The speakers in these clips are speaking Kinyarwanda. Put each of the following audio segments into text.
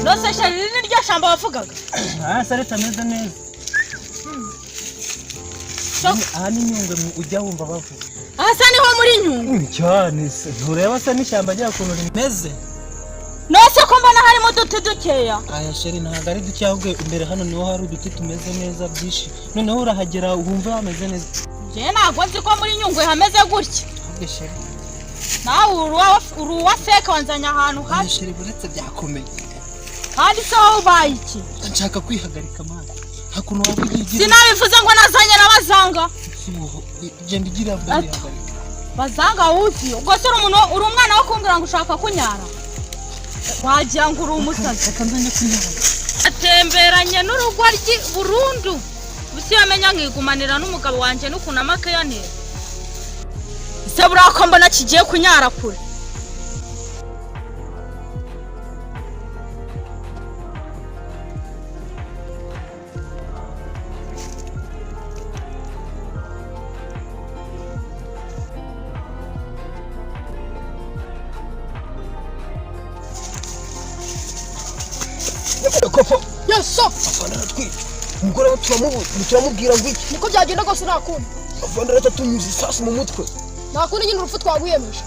Nose chéri, iri ni ryo shamba wavugaga? Ah, sare tameze neza. Aha ni Nyungwe ujya wumva bavuga. Aha se niho muri Nyungwe? Cyane se, ntureba se n'ishyamba ryakuntu rimeze? Nose ko mbona harimo uduti dukeya? Aya chéri, ntabwo ari duke, ahubwo imbere hano niho hari uduti tumeze neza byinshi. Noneho urahagera wumva hameze neza. Njyewe ntabwo nzi ko muri Nyungwe hameze gutya. Ahubwo chéri, Nawe uri uwa fake, wanzanye ahantu aya habi. Chéri, uretse byakomeye. Kandi se wowe ubaye iki? Nshaka kwihagarika, man. Nta kuntu waba ugiye ugira. Sinabivuze ngo nazanye na bazanga. Genda ugira Ati. bwihagarika. Bazanga wuzi ubwo se uri umuntu, uri umwana wo kumbwira ngo ushaka kunyara? Wagira ngo uri umusazi. Reka nzajye kunyara. Atemberanye n'urugoryi burundu. Usi yamenya nkigumanira n'umugabo wanjye n'ukuntu amake yanera. Ese buriya ko mbona kigiye kunyara kure? Koko. Yesu. Afande aratwica umugore we, turamubuza, turamubwira ngo iki? Niko byagenda rwose, nta kundi. Afande aratunyuza isasu mu mutwe. Nta kundi nyine, urupfu twagwiyemeje.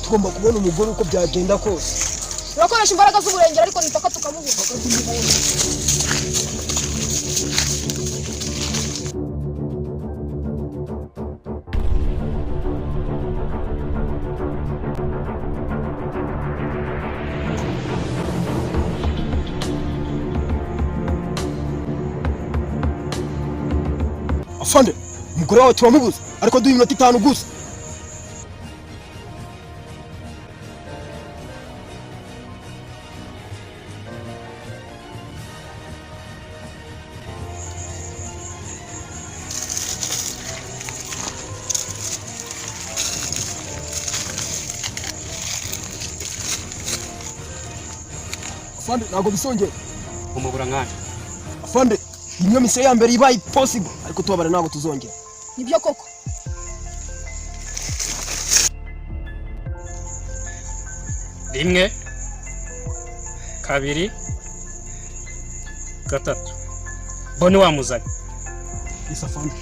Tugomba kubona umugore uko byagenda kose. Turakoresha imbaraga z'uburengera, ariko nipaka tukamubura. Afande, umugore wawe turamubuza, ariko duha iminota 5 gusa. Afande, ntabwo bisongera. Umubura nkanje. Afande, iyi niyo misiyo ya mbere ibaye possible, ariko tubabara, ntabwo tuzongera. Nibyo koko. Rimwe, kabiri, gatatu, boni wamuzanye. Yes, afande.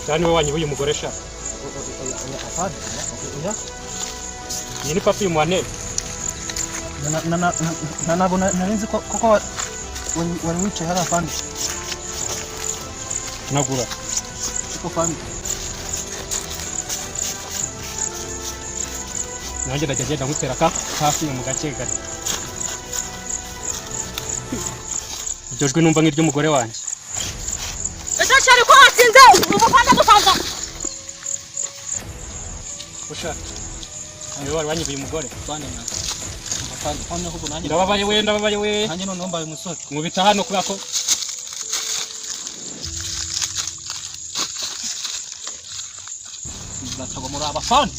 Cyane niwe wanyibuye umugore sha. Afande, oya. Iyi ni papi y'umuhaneri. Ntabwo nari nzi ko koko wari wicaye hariya, afande. Nagura. Ariko afande. Nanjye ndajya ngenda nkutera ka hafi mu gake gake. Iryo jwi numva nk'iry'umugore wanjye. Ese chéri, ko wasinze ubufanda dusanza? Usha, niwe wari wanyibuye umugore? Afande, ntabwo, afande, noneho ubu nanjye Ndababaye we, ndababaye we. Nanjye noneho mbaye umusore. Nkubita hano kubera ko Nzatagwa muri abafande.